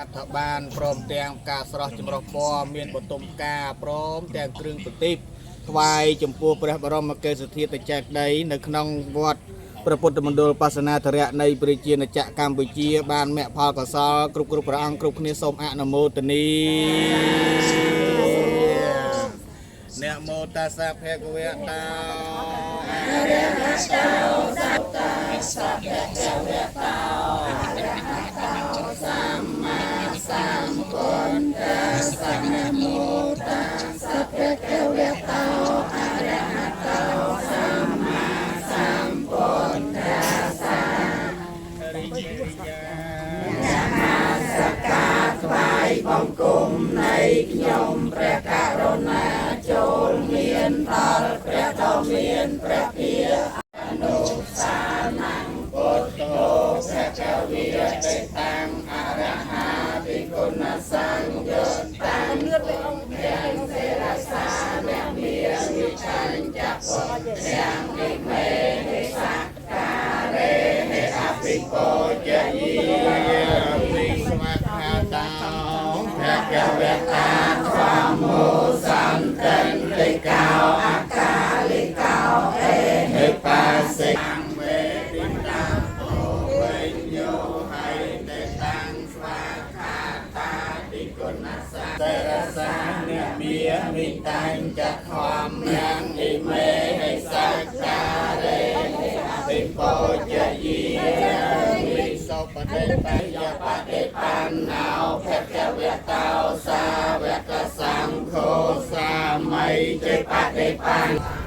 ដ្ឋបានព្រមទាំងផ្កាស្រស់ចម្រុះពណ៌មានបតុមផ្កាព្រមទាំងគ្រឿងប្រទីបថ្វាយចំពោះព្រះបរមកេសធាតុចេតិយនៅក្នុងវត្តព្រះពុទ្ធមណ្ឌលបាសនាធរៈនៃប្រជាណាចក្រកម្ពុជា បានមគ្គផលកុសលគ្រប់គ្រប់ព្រះអង្គគ្រប់គ្នាសូមអនុមោទនីនមោតស្សៈភគវៈតោអរហតោសម្មាសម្ពុទ្ធស្សនមោតស្សៈភគវៈតោអរហតោសម្មាសម្ពុទ្ធស្សរិយានមស្ការថ្វាយបង្គំនៃខ្ញុំព្រះករុណាចូលមានដល់ព្រះដ៏មានព្រះភិអនុសានំពុទ្ធោភគវិតិតាំងអរហាតិគុណសង្យុតាំងទាំងសេរសានមាវិឆញ្ចពុទ្ធទាំងនិមេហិសក្ការេហិអភិពោជយិភិស្វខាតោភគវតាធម្មោសន្តិតិកោអកាលិកោអេហិបាសិវេទិតាោវិញ្ញោហៃតេតាំងស្វាខាតាតិគុណសាសេរសានមាមិតាញ់ចធម្មយ៉ាងនិមេហិសក្ការេអភិពោជយិវិសុបតិបយបតិបណ្ណោភគវតោសាវកសង្ឃោសាមីចេបតិបណ្ណ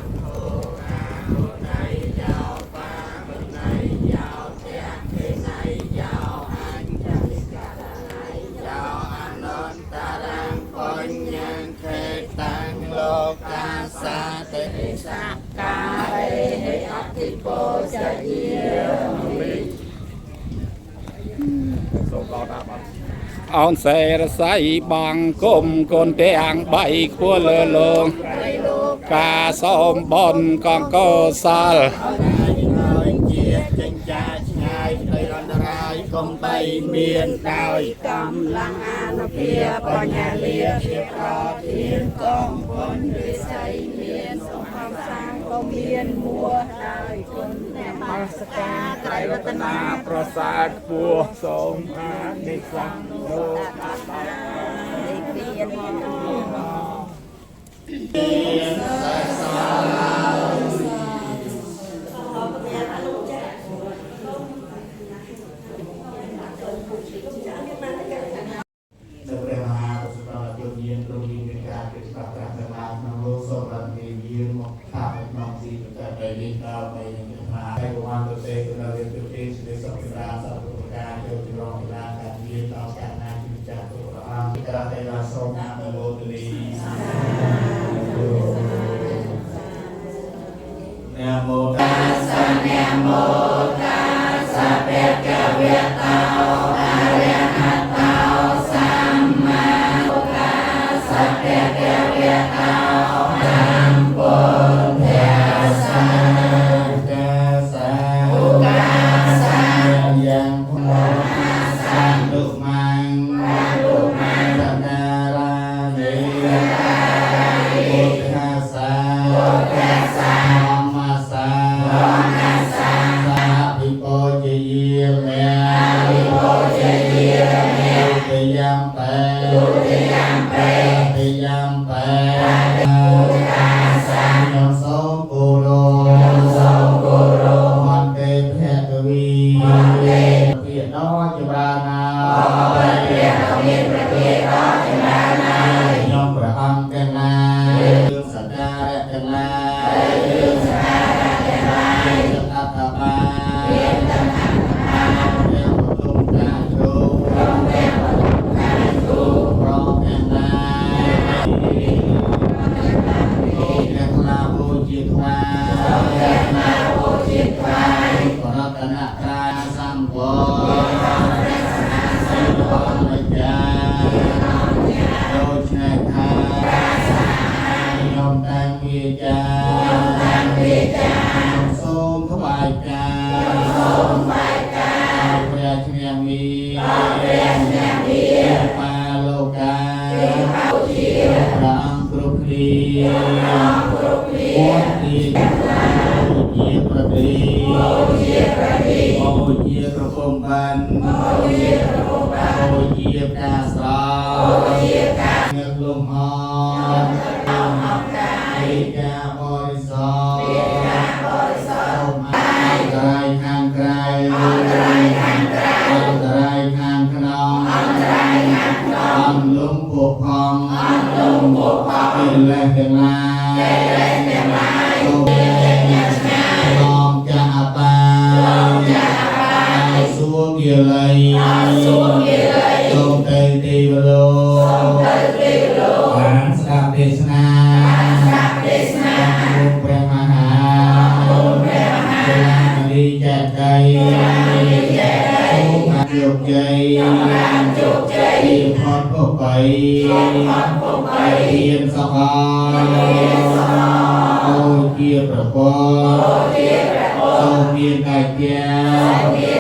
បញ្ញខេតាំងលោកាសាតិសការិហិអធិពោជយា សូមដល់ណាបាទអោនសេរស័យបងគុំកូនទាំងបីខ្ពស់លើលោកកាសូមបនកងកោសល ហើយជាចិញ្ចាឆ្ងាយក្តីអន្តរាយកុំបីមានដោយ កម្លាំងអានុភាពបញ្ញាលាជាប្រធានកងបុណ្យវិស័យមានសូមខំសាងក៏មានមួដោយគុណអ្នកមស្ការត្រៃរតនា ប្រសាទខ្ពស់សូមអានិសង្ឃលោក និព្វាន នៅព្រះមហាកុសលជនយានទ្រង់មានការកិច្ចប្រាថ្នាក្នុងលោកសូមរតនាយាងមកថាក្នុងទីប្រកាសដែលនេះដល់បីនឹងថាហើយវ៉ាន់ទៅទេគុណវិទ្យាទេសេសុខរាសពពុការចូលចម្រងចម្រើនការយាងដល់កាលណាជាម្ចាស់គ្រប់ព្រះអង្គក្រតែឡាសូមអនុមោទនីនមោតាសនមោតាសភគវតោអរហតោសម្មាសភគវតោសម្ពុទ្ធាសាកាសាឧកាសាយ៉ាងភោសានុមង្នុមង្សការានិពុទ្ធាសាពុទ្ធាសាធម្មសាធម្មសាសាភិពោជយាមេភិពោជយាមេទុតិយំបេទុតិយំបេទុតិយំបេពុទ្ធាសាខ្ញុំសូមគោរពខ្ញុំសូមគោរពមន្តេភគវីមន្តេភិដ៏ចម្រើនណាព្រះមានព្រះភិដ៏ចម្រើនណាខ្ញុំព្រះអង្គកណារឿងសក្ការៈកណារឿងសក្ការៈកណារឿងអត្តបារឿងអត្តបារឿងបុទុមកាគ្រូព្រមទាំងបុទុមកាគ្រូព្រមទាំងណាសូមទាំងខ្លាបូជាថ្វាយសូមទាំងខ្លាបូជាថ្វាយបរតនត្រ័យសម្ពុទ្ធព្រះសម្ពុទ្ធម្ចាស់ គ្នាវត្តទីជាប្រតិជាប្រតិអូជាក្រពំបានអូជាក្រពំបានអូជាផ្កាស្រអូជាផ្កាងើកលំហឯកាបរិសឯកាបរិសអន្តរាយខាងក្រៅអន្តរាយខាងក្រៅអន្តរាយខាងក្នុងអន្តរាយខាងក្នុងអំលំពុកផងអំលំពុកផងកិលេសទាំងឡាយកិលេសទាំងឡាយសូមឆ្លងចាស់អបាយចាស់អបាយសួគ៌ល័យសួគ៌ល័យសូមទៅទេវលោកសូមទៅទេវលោកបានស្ដាប់ទេសនាបានស្ដាប់ទេសនាគុណព្រះមហាគុណព្រះមហាមនីចេតីមនីចេតីសូមបានជោគជ័យសូមបានជោគជ័យពីផុតភពបីផុតភពបីរៀនសកលរៀនសកលអូជាប្រពន្ធអូជាប្រពន្ធសូមមានតែជាសូមមាន